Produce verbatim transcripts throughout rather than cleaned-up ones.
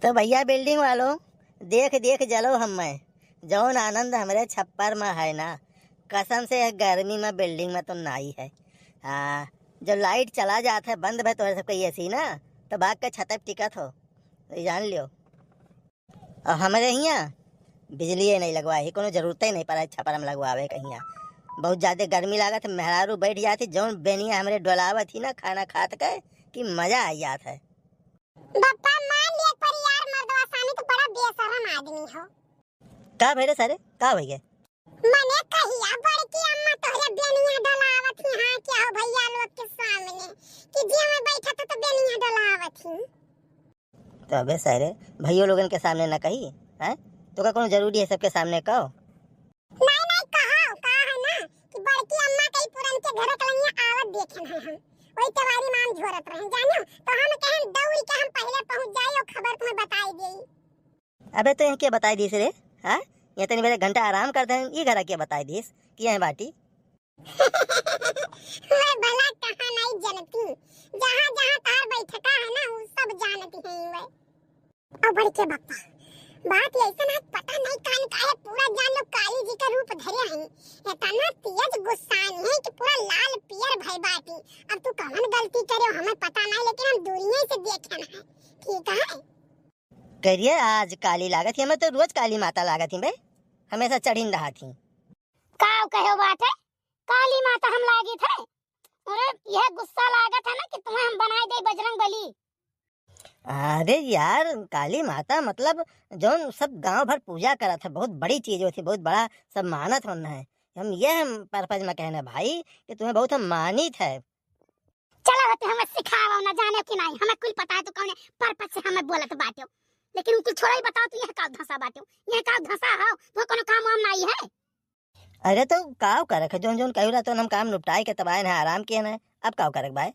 तो भइया building वालों, देख देख जलो हम्मे, जौन आनंद हमरे छप्पर में है ना, कसम से गर्मी में building में तो नाई है। हाँ, जब light चला जात है, बंद भय तोहरे सबके AC ना, तो भाग के छत पे टिकत हो, तो जान लियो। और हमरे हियाँ बिजलिए नहीं लगवाए ही, कोनो जरूरते नहीं पड़ा है छपरा में लगवावे के हियाँ। बहुत ज्यादा गर्मी लागत है, मेहरारू बैठ जात है, जौन बेनिया हमरे डोलावत ही ना खाना खात के, कि मजा आ जात है। बप्पा मान लिए पर यार, मर्दवा सानी तो बड़ा बेशरम आदमी हो। का भइले सारे, का भइले? मने कहिया बड़की अम्मा तोहरे बेनिया डोलावत ही हाँ, क्या हो भइया लोग के सामने कि जे में बैठा था तो बेनिया डोलावत ही। तो अबे सारे, भइयो लोगन के सामने ना कही, हैं? तो का कोनो जरूरी है सबके सामने कहो? नहीं, नहीं, कहो, का है ना कि बड़की अम्मा के ही पुरन के घर के लंगिया आवत देखे हैं हम। वही तिवारी माम झोरत रहे, जानो? तो हम कहन दौड़ के हम पहले पहुँच जाए और खबर तुम्हें बताई देई। अबे तो इनके बताई दीस रे, हाँ? ये तनी मेरे घंटा आराम कर दे, ये घर के बताई दीस कि यह बाटी। मैं भला कहाँ नहीं जानती, जहाँ जहाँ तार बैठका है ना, वो सब जानती हैं वे। और बड़के बप्पा, बात ऐसन है, पता नहीं कान काहे पूरा जान लो काली जी का रूप धरे हैं। इतना तेज गुस्साई है कि पूरा लाल पियर भय बाटी। अब तू कौन गलती करे हो, हमें पता नहीं, लेकिन हम दूरिये से देखे ना है, ठीक है? करिए, आज काली लागत ही, हमें तो रोज काली माता लागत ही बे, हमेशा चढ़िन रहत ही। का कहो बात है, काली माता हम लागित है? अरे, यह गुस्सा लागत है ना कि तुम्हें हम बनाई दे बजरंग बली। अरे यार, काली माता मतलब जौन सब गांव भर पूजा करत है, बहुत बड़ी चीज होती, बहुत बड़ा सब मानत होन है। हम यह purpose में कहने भाई कि तुम्हें बहुत हम मानित है। चलो होते हमें सिखाओ ना, जाने कि नहीं, हमें कुल पता है तू कौन purpose से हमें बोलत बाट्यो, लेकिन उ कुल छोड़ा ही बताओ, तू यह का धंसा बाट्यो, यह का धंसा हो, तू कोनो काम वाम नहीं है। अरे तो काव करक है, जौन जौन कहू रहा तो हम काम निपटाए के तब आए ना, आराम किए ना, अब काव करक बाय?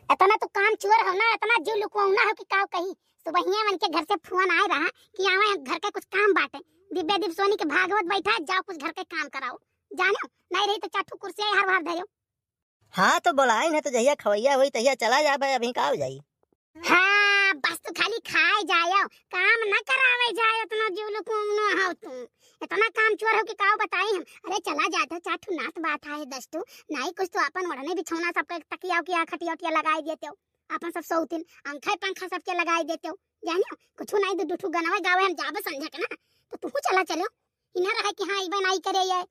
इतना तो काम चोर हो ना, इतना जीव लुकवाऊ ना हो कि काव कही। सुबहिया मन के घर से फोन आए रहा कि आवे घर का कुछ काम बाटे, दिव्या दीप सोनी के भागवत बैठा, जाओ कुछ घर के काम कराओ, जानो नहीं रही तो चार ठो कुर्सी हर बार धरो। हाँ तो बोलाइन है तो जहिया खवैया होई तहिया चला जाबे, अभी काव जाई। हाँ, बस तू खाली खाए जायो, काम न करावे जायो, इतना जीव लुकुम न हो तू, इतना काम चोर हो कि काव बताई हम। अरे चला जात हो, चार ठो नात बात है, दस ठो, नाई कुछ तो अपन ओढ़ने बिछौना सबके तकिया उकिया खटिया उटिया लगाई देते हो, अपन सब सौतीन अंखे पंखा सबके लगाई देते हो, जानियो कुछ नाई दो, दो ठो गनवा गावे हम जाबे संझा के ना, तो तू चला चलो, इना रहे कि हाँ इबे नाई करे ये।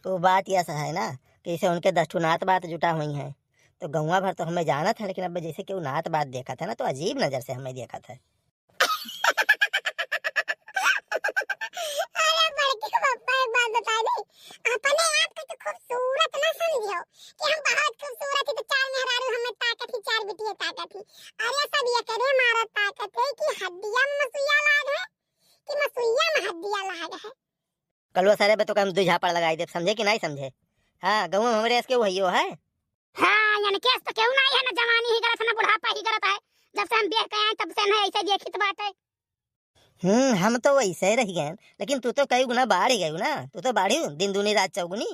तो बात यह है ना कि इसे उनके दस ठो नात बात जुटा हुई हैं, तो गौवा भर तो हमें जानत है, लेकिन अब जैसे कि वो नात बात देखत है ना, तो अजीब नजर से हमें देखत है। अरे बड़की बप्पा, एक बात बता दी, अपने आप को तो खूबसूरत ना समझो कि हम बहुत खूबसूरत ही, तो चार मेहरारू हमें ताकत ही, चार बिटिया ताकत ही। अरे सब ये करे मारा ताकत है कि हड्डिया में मसुइया लाग है कि मसुइया में हड्डिया लाग है। कलुआ सारे बे तो हम दुई झापड़ लगाई देब, समझे कि नहीं समझे? हाँ, गौवा में हमरे अस के वही है। हाँ, यानी केस तो केहू नहीं है, ना जवानी ही गलत है, ना बुढ़ापा ही गलत है। जब से हम बियाह के आए तब से ना ऐसे देखित बाटे। हम्म, हम तो वैसे रह गए, लेकिन तू तो कई गुना बाढ़ ही गयू ना, तू तो बाढ़ी दिन दूनी रात चौगुनी।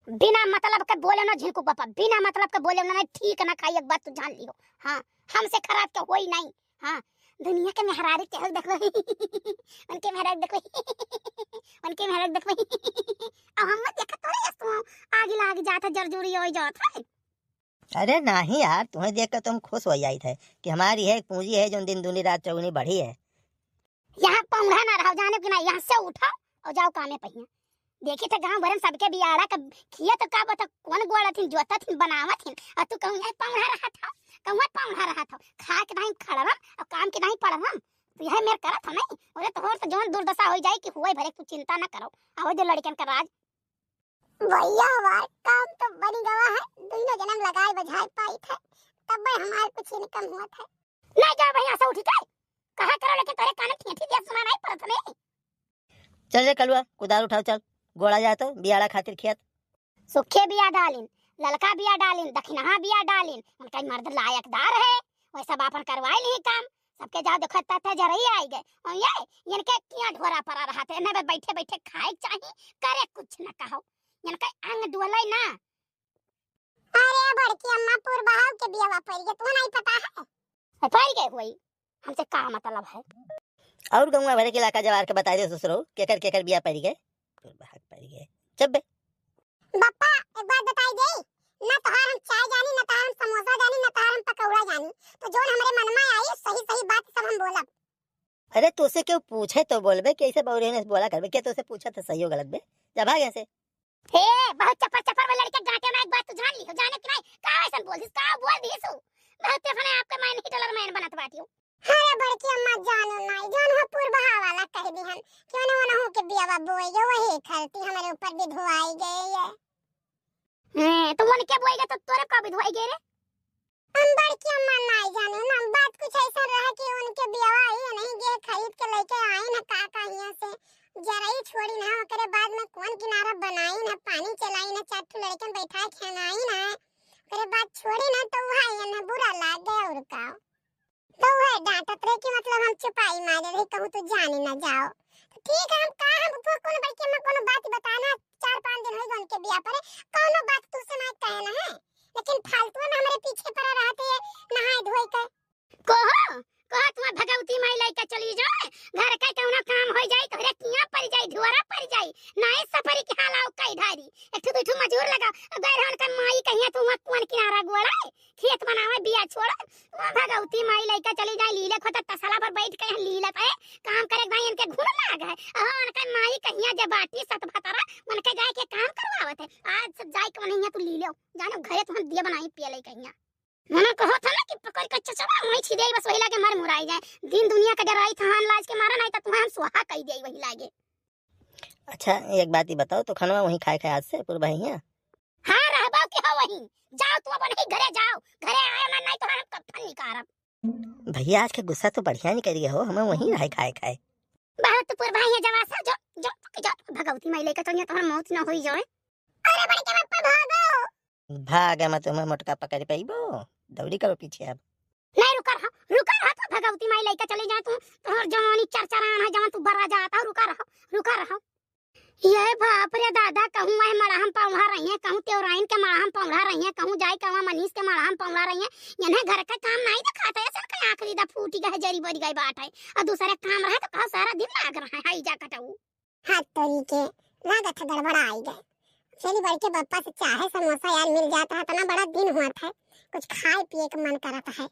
बिना मतलब के बोले ना झिनकू पापा, बिना मतलब के बोले ना, नहीं ठीक ना खाई, एक बात तू जान लियो। हाँ, हमसे खराब के होई नहीं। हाँ, दुनिया के मेहरारू के देखो, उनके मेहरारू देखो, उनके मेहरारू देखो। अब हम मत देखा तोरे यस तू आगे लाग जात है, जरजूरी होई जात है। अरे नहीं यार, तुम्हें देख के तो हम खुश हो जाइत है कि हमारी है एक पूंजी है जो दिन दूनी रात चौगुनी बढ़ी है। यहाँ पौंधा ना रहो, जाने कि ना, यहाँ से उठो और जाओ कामे पहिया। देखी थे गांव भरन सबके बियाड़ा का खिया तो का बता, कौन गोड़ा थिन, जोता थिन, बनावा थिन, और तू कहूँ यही पौंधा रहा था, कहूँ पौंधा रहा था, खा के नहीं खड़वन और काम के नहीं पड़वन, तो यही मेर करत हो नहीं। अरे तोहर तो जौन दुर्दशा हो जाए कि हुए भरे, तू चिंता ना करो, आवे दे लड़कन का राज। भैया हमार काम तो बनी गवा है, दोनों जन्म लगाए बझाए पाई थे, तब हमार कुछ इनकम हुआ था। नहीं जाओ भैया, ऐसा उठी थे, कहा करो लेकिन तोरे कान में ठेठी दिया सुना नहीं पड़त नहीं। चल रे कलुआ, कुदार उठाओ, चल, गोड़ा जाए तो बियाड़ा खातिर खेत। सुखे बिया डालिन, ललका बिया डालिन, दखिनहा बिया डालिन, उनका मर्द लायकदार है, वैसा बापन करवाई नहीं काम। सबके जा देखो, तथे जरई आई गए। और ये, इनके किया ढोरा परा रहा थे, इन्हें बे बैठे बैठे खाए चाही, करे कुछ न कहो। इनका अंग डोले ना। अरे बड़की अम्मा, पूर्व बहाव के बियावा पड़ गए, तुम्हें नहीं पता है? ए, पड़ गए हुई। हमसे का मतलब है? और गौवा भरे के इलाका जवार के बताइ दे ससुरो, केकर केकर बिया परि गए, कुल बहाक परि गए। चुप बे। बप्पा, एक बात बताई दे, ना तोहार हम चाय जानी, ना तोहार हम समोसा जानी, ना तोहार हम पकौड़ा जानी। तो जौन हमरे मन में आई, सही सही बात सब हम बोलब। अरे, तोसे केहू पूछे तो बोलबे, कि ऐसे बौरे ने बोला करबे, के तोसे पूछा तो सही हो गलत बे, जा भाग यहाँ से। हे, बहुत चपर चपर में लड़के गांटे में एक बात तू जान ली हो, जाने कि नहीं? का ऐसन बोल दिस, का बोल दिस हो? बहुत तफने आपके मैन हिटलर मैन बनत बाटी हो। अरे बड़की अम्मा, जानो नाई, जौन हो पुरबहा वाला कह दिहन, कि ओने ओनहु के बियावा बोए गए, वही खलती हमरे ऊपर भी धोआई गए ये। हैं, तो उनके बोए गए तो तोरे का भी धोआई गए रे? हम बड़की अम्मा नाई जाने ना, बात कुछ ऐसा रहा कि उनके बियावा आई नहीं गए, खरीद के लेके आई ना का का हियां से, जरई छोड़ी ना, ओकरे बाद में कौन किनारा बनाई ना, पानी चलाई ना, चार ठो लड़कन बैठा के खियाई ना, ओकरे बाद छोड़ी ना तो वह आई ना, बुरा लाग गया और का। तो वह डांटत रहे कि मतलब हम चुपाई मारे रहे, कहूँ तू जाने ना जाओ। तो ठीक है, हम का, हम को-, कौन बड़की अम्मा कोनो बात बताना, चार पाँच दिन हो गए उनके बियाह पर, कौनो बात तू से ना कहे ना है, लेकिन फालतू में हमरे पीछे पड़ा रहते हैं नहाए धोए के। कहो, कहो तुम्हार भगवती माई लइके चली जाए, घर के कौनो काम हो जाए, तोहरे किया पड़ जाए, ढुआरा पड़ जाए, नाई सफरी के हाल आओ कई धारी, एक ठो दू ठो मजूर लगा, अब गए रहन का माई कहिया तू वहाँ कुआन किनारा गोड़ा, खेत बनावे बिया छोड़, वहाँ भगवती माई लइका चली जाए, लीले खोता तसला पर बैठ के यहाँ लीलत है, काम करे के भाई इनके घुन लाग है। अहो, उनके माई कहिया जे बाटी सत भतरा, उनके जाए के काम करवावत है। आज से जाए के मनैया तू लीले, जानो घरे तुम दिया बनाई पिया लई कहिया। मना कहो था ना कि पकड़ के चचवा वहीं छिदे बस वही लागे मर मुराई जाए। दिन दुनिया का डराई थहान लाज के मारा, नहीं तो तुम्हें हम स्वाहा कही दे वही लागे। अच्छा, एक बात ही बताओ, तो खनवा वहीं खाए खाए आज से पुरबा हिया? हाँ, रहबो के हो वहीं। जाओ तू अपन ही घरे जाओ, घरे आए मन नहीं तो हम कफन निकारब। भैया, आज के गुस्सा तो बढ़िया निकल गया हो, हमें वहीं रहे खाए खाए। बहुत पुरबा हिया जवासा, जो, जो, जो, भगवती माई लेकर चलिए, तुम्हार मौत न होई जाए। अरे बड़के बप्पा भागो। भाग, मैं तुम्हें मोटका पकड़ पइबो, दौड़ी करो पीछे अब। नहीं, रुका रहो, रुका रहो, तो भगवती माई लइका चली जाए तू, तोहर जवानी चरचरान है, जवान तू बरा जाता हो, रुका रहो, रुका रहो। ये बाप रे दादा, कहूँ वह मड़ाहम पौड़ा रही है, कहूँ तेवराइन के मड़ाहम पौड़ा रही है, कहूँ जाए कहूँ मनीष के मड़ाहम पौड़ा रही है, इन्हें घर का काम नहीं दिखाता है, ऐसा का आखिरी दा फूटी गए, जरी बरी गए बाट है, और दूसरे काम रहे तो कहो सारा दिन लाग रहा है, हाई जा कटाऊ। हाथ तोरी के, लागत है गड़बड़ा आई गए। चली बड़के बप्पा से चाहे समोसा यार मिल जाता है, इतना बड़ा दिन हुआ था, कुछ खाए पिए के मन करत है।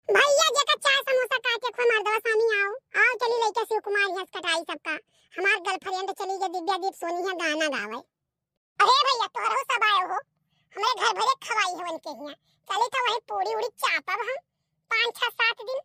भैया जेका चाय समोसा काटे खोए मर्दवा सामी आओ, आओ चली लइका शिव कुमार यहाँ से कटाई सबका। हमार गर्लफ्रेंड चली गई दिव्या दीप सोनी है गाना गावे। अरे भैया तोहरो सब आयो हो, हमरे घर भरे खवाई है उनके हियाँ। चली तो वही पूरी उड़ी चापब हम पाँच छः सात दिन।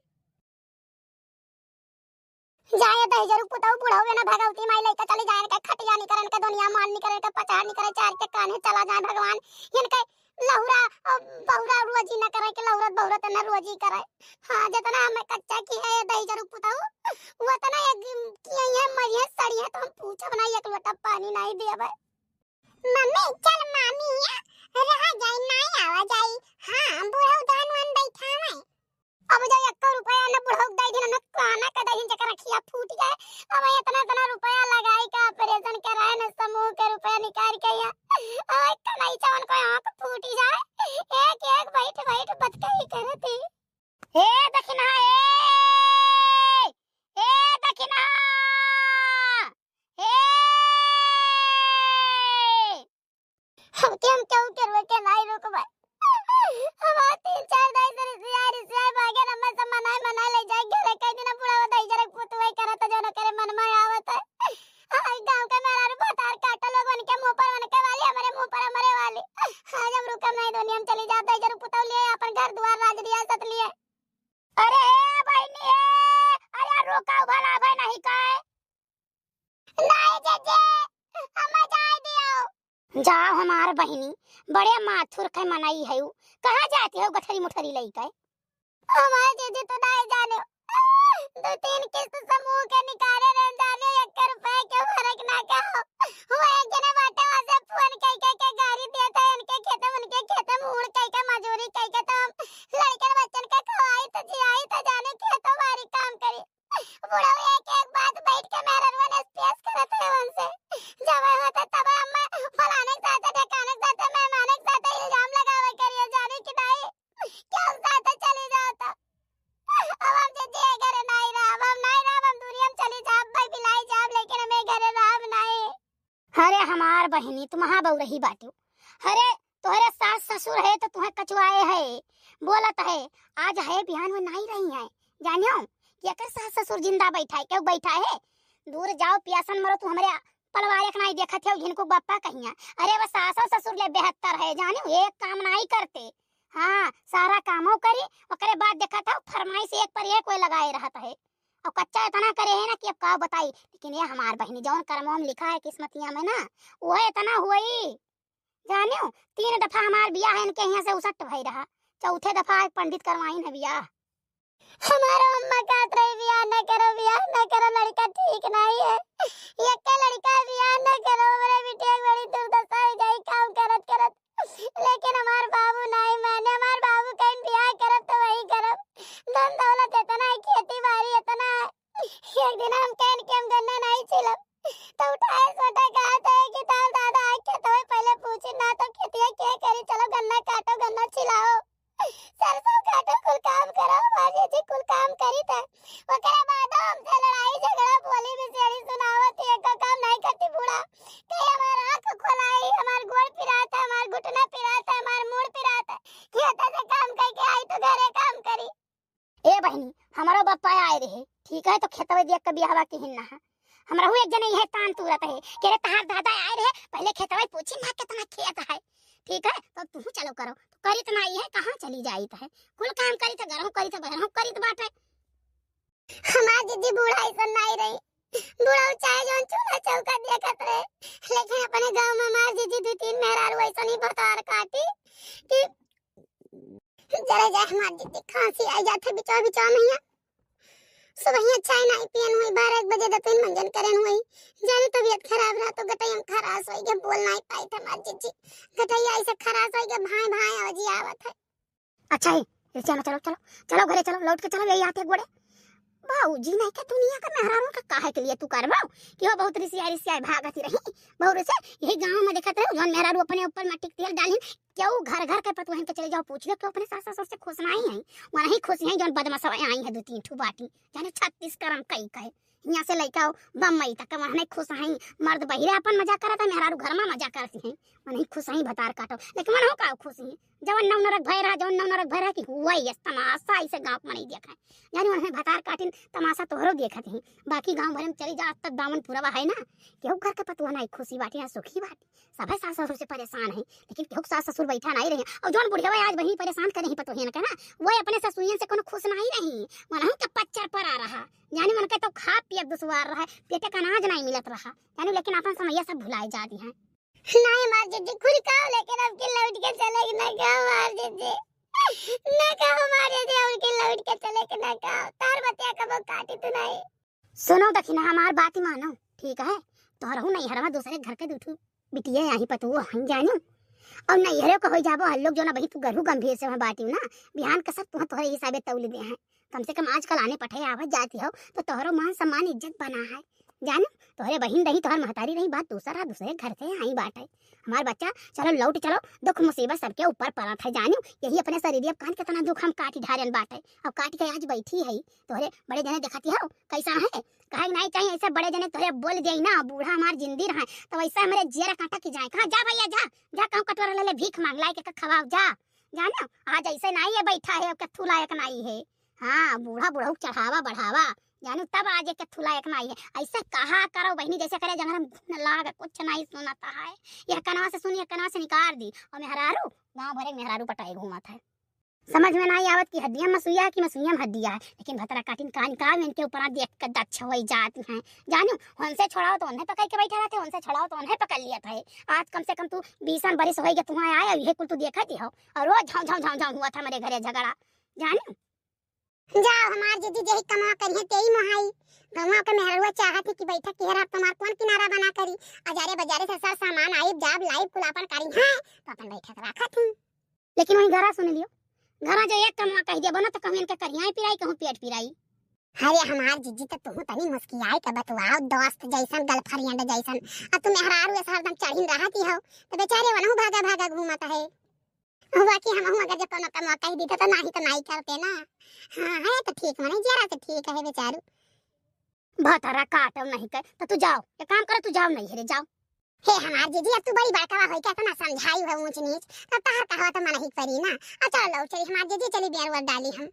जाए दहिजरू पुतऊ बुढ़ऊ ना भगवती माई लइका चली जाए, इनके खटिया निकरे, इनके दुनिया मान निकरे, इनके पचार निकरे, चार के कान्हे चला जाए भगवान। इनके लहुरा, अ, बहुरा रोजी न करे कि लहुरत बहुरत न रोजी करे। हाँ, जितना हमें कच्चा की है ये दहिजरू पुतऊ, वो इतना ये गिम-, किए हैं, मरिए, सड़िए, तो हम पूछब ना, एक लोटा पानी नहीं देवे। मम्मी, चल मामी, रहा जाई, नहीं आवा जाई। हाँ, बुढ़ऊ धान वान बैठा है। अब जो एको रुपया न बुढ़ऊ दे दिन, न काना का दे दिन, जेकर अखिया फूट जाए। अब इतना, इतना रुपया लगाई का ऑपरेशन कराए, न समूह के रुपया निकाल के या। अब कलाई चवन को आँख फूट जाए। एक, एक बैठ, बैठ बतकही करती। ए दखिना, ए, ए दखिना, ए। हमके, हम केहू के रोके नाई रोकबे। हमार तीन चार दाई से रिसियाई, रिसियाई भागे, हमें सब मनाई, मनाई ले जाए घरे। कई दिन बुढ़ा होता, इजरे पुतवे करत, जो न करे मन में आवत है। हाय, गाँव के मेहरारू भतार काटा लोग, उनके मुँह पर उनके वाली, हमारे मुँह पर हमारे वाली। आज हम रुकब नहीं दुनिया में, चली जाब, इजरे पुतव लिए, अपन घर दुआर राज रियासत लिए। अरे ए बहिनी ए, अरे रोका भला भाई नहीं काहे? नाई जीजी, हमें जाए दियो। जाओ हमार बहिनी, बड़े माथुर के मनई है उ। कहाँ जाती हो गठरी मुठरी लई के? हमार जीजी तो नाई जाने। दो तीन किस्त समूह के निकाले रहे, जाने एक रुपए के फर्क ना का हो। वो एक जने बाटे वहाँ से फोन कई कई के गारी देता है, इनके खेते, उनके खेते में उड़ कई के मजूरी कई के तो हम लड़कन बच्चन के खवाई तो जियाई तो जाने खेतों बारी काम करी। बुढ़ऊ एक एक बात बैठ के मेहररुआ ने पेश करत है उनसे। जब होता तब अम्मा फलाने के साथ, ढेकाने के साथ, मेहमाने के साथ इल्जाम लगावे करिए, जाने कि नहीं, क्यों साथ चली जाता। अरे हमार बहिनी, तू महाबउरही बाटू। अरे तोहरे सास ससुर है तो तुहें कचुआए है, बोलत है, आज है बिहान में नाहीं रही है। जानियो कि एकर सास ससुर जिंदा बैठा है, केहू बैठा है? दूर जाओ, पियासन मरो, तू हमरे पलवारे के नाहीं देखत हो, घिनको बप्पा कहिया। अरे वो सासो ससुर ले बेहतर है, जानियो एक काम नाहीं करते। हाँ, सारा कामो करी, ओकरे बाद देखत हो फरमाइश एक पर एक कोई लगाए रहत है। और कच्चा इतना करे है ना कि अब का बताई, लेकिन ये हमार बहिनी जौन करमवा में लिखा है किस्मतिया में ना, वह इतना हुई। जानियो, तीन दफा हमार बियाह इनके यहाँ से उसट भई रहा, चौथे दफा आज पंडित करवाइन है बियाह। हमार अम्मा कहत रही, "बियाह न करो, बियाह न करो, लड़का ठीक नाहीं है। यक्के लड़का है, बियाह न करो, हमरे बिटिया के बड़ी दुर्दशा हो जाई काम करत करत।" लेकिन हमार बाबू नाहीं माने, हमार बाबू कहीं बियाह करब तो वही करब, धन दौलत इतना है, खेती बाड़ी इतना है। एक दिन हम कहन कि हम गन्ना नाहीं छिलब, तो उठाए सोटा कहत है कि तार दादा आके तो पहले पूछी ना तो खेतिया के करी, चलो गन्ना काटो, गन्ना छिलाओ, सरसों काटो, कुल काम करो, हमार जीजी कुल काम करी त। ओकरे बाद हमसे लड़ाई झगड़ा बोली बिसेड़ी सुनावत ही, एको काम नाहीं करती बूढ़ा। कहीं हमार आँख खोलाई, हमार गोड़ पिरात है, हमार घुटना पिरात है, हमार मूड़ पिरात है। खेते से काम करके आई तो घरे काम करी। ए बहिनी, हमरो बप्पा आए रहे, ठीक है, तो खेतवे देख के बियाहवा किहिन ना है। हमरहू एक जने इहे तान तुरत है कि अरे तहार दादा आए रहे, पहले खेतवे पूछी ना कितना खेत है, ठीक है, तो तू चलो करो, तो करित ना इहे कहाँ चली जाइत है, कुल काम करित है, घरहू करित है, बहरहू करित बाटे। हमार जीजी बूढ़ा ऐसन नाहीं रही, बूढ़ा चाहे जौन चूल्हा चौका देखत रहे, लेकिन अपने गाँव में हमार जीजी दू तीन मेहरारू ऐसन ही भतार काटी कि जरा जाए हमार जीजी, खांसी आई जात है बिचवा बिचवा में हिया। सुबहिया चाय नाहीं पियन हुई, बारह एक बजे दतुइन मंजन करन हुई। जाने तबीयत खराब रहा तो गटई में खराश होई गे, बोल नाहीं पाई थे हमार जीजी। गटई ऐसे खराश होई गे, भाई भाई आवाजी आवत है। अच्छा है, रिक्शा में चलो, चलो, चलो घरे चलो, लौट के चलो, यही आते गोड़े। बाबूजी नहीं के दुनिया का मेहरारू का काहे के लिए तू करवाओ कि वो बहुत रिसिया रिसिया भागत ही रही। बहुत रिसिया, यही गाँव में देखत रहे, जौन मेहरारू अपने ऊपर मट्टी के तेल डालिन, केहू घर घर के पतुहन के चले जाओ, पूछ लो, केहू अपने सास ससुर से खुश नाहीं है। वनही खुश हैं जौन बदमाश आई है दू तीन ठू बाटी, जाने छत्तीस करम कई कहे। हियाँ से लइका हो बम्बई तक वनही खुश हैं, मर्द बहिरे अपन मजा करत है, मेहरारू घर में मजा करती हैं, वनही खुश हैं भतार काटो। लेकिन वनहू का खुश हैं, जवन नौ नरक भय रहा, जवन नौ नरक भय रहा कि हुआ ही ऐसा तमाशा ऐसे गाँव में नहीं देखा है। यानी वनही भतार काटिन तमाशा तोहरो देखत हैं, बाकी गाँव भर में चली जा, अब तक दामन पूरा है ना, केहू घर के पतुआ नाहीं खुशी बाटी ना सुखी बाटी। सभे सास ससुर से परेशान है, लेकिन केहू के सास ससुर बैठा नाहीं रहे। और जौन बुढ़िया आज वही परेशान करे ही पतोहियन के ना, वो अपने ससुरियन से कोनो खुश नाहीं रही। वनहू के पच्चर पर आ रहा, यानी उनके तो खा पिए दुश्वार रहा, पेटे का अनाज नाहीं मिलत रहा, यानी लेकिन अपन समैया सब भुलाए जाती हैं। नाहीं हमार जीजी, खुल खाओ, लेकिन अब के लौट के चले कि ना खाओ हमार जीजी, ना खाओ हमार जीजी, अब के लौट के चले कि ना खाओ, तार बतिया कबो काटी तू नाहीं। सुनो दखिना, हमार बात मानो, ठीक है? तोहरहू नैहरवा दूसरे घर के दू ठू बिटिया आही पतुओ हन जानियो। और नैहरे को हो जाबो हल्लोक, जो ना बही तू गरहू गंभीर से वहाँ बाटियो ना, बिहान का सब तुहाँ तोहरे हिसाबे तौल दे हैं। कम से कम आजकल आने पठे आवत जाती हो तो तोहरो मान सम्मान इज्जत बना है। जानियो, तोहरे बहिन रही, तोहर महतारी रही, बात दूसरा दूसरे घर से आई बाटे। हमार बच्चा, चलो लौट चलो, दुख मुसीबत सबके ऊपर पड़त है जानियो। यही अपने शरीर अब कान कितना दुख हम काटी ढारन बाटे, अब काटी के आज बैठी है। तोहरे बड़े जने देखती हो कैसा है, कहे नाहीं चाहिए ऐसे बड़े जने तोहरे बोल दे ना, बूढ़ा हमार जिंदी रहे तो वैसे हमरे जियरा काटा की जाए। कहाँ जा भैया जा, जा कहूँ कटोरा ले ले भीख मांग लाई के खवाओ जा। जानियो, आज ऐसे नाहीं है बैठा है, अब कत्थू लायक नाहीं है। हाँ, बूढ़ा बुढ़ऊ चढ़ावा बढ़ावा, जानियो तब आज एक कत्थू लायक नाहीं है। ऐसे कहा करो बहिनी, जैसे करे जंगल में घुन लाग, कुछ नाहीं सुनता है। यह कनवा से सुनी, यह कनवा से निकाल दी। और मेहरारू, गाँव भरे मेहरारू पटाए घूमत है। समझ में नाहीं आवत कि हड्डियाँ मसुइया है कि मसुइया में हड्डियाँ है, लेकिन भतरा काटिन का निकाल में इनके ऊपर देख के दक्ष होई जाती हैं। जानियो, उनसे छोड़ाओ तो उन्हें पकड़ के बैठा रहते, उनसे छोड़ाओ तो उन्हें पकड़ लिया था। आज कम से कम तू बीसन बरिस होई गए तुहाँ आए, अब ये कुल तू देखत ही हो, और रोज झाँव झाँव झाँव झाँव हुआ था मेरे घरे झगड़ा। जानियो, जाओ हमार जीजी जेही कमवा करिहे तेही मोहाई। गौवा के मेहरुआ चाहत ही कि बैठक की हरा तुम्हार कौन किनारा बना करी। अजारे बजारे से सर सामान आइब जाब लाइब कुल आपन करी हैं, तो अपन बैठक राखत ही। लेकिन वही घरा सुन लियो, घरा जो एक कमवा कह दिया बना तो कहूँ इनके करियाई पिराई, कहूँ पेट पिराई। अरे हमार जीजी तो तुहू तनी मुस्कियाई के बतुआओ, दोस्त जैसन गर्लफ्रेंड जैसन। अब तू मेहरारू ऐसा हरदम चढ़िन रहती हो, तो बेचारे वनहु भागा भागा घूमत है। हुआ कि हमहू अगर जब कोनो कमवा कह दीते तो नाहीं तो नाहीं करते ना। हाँ, है तो ठीक, मने जरा से ठीक है बेचारू। भतरा काटो नहीं कर, तो तू जाओ, एक काम करो, तू जाओ नैहरे, जाओ। हे हमार जीजी, अब तू बड़ी बड़कवा होई के इतना समझाई है ऊंच नीच, तब तहर कहवा तो मन ही परी ना। आ चलो लौट चली हमार जीजी, चली बियर उयर डाली हम।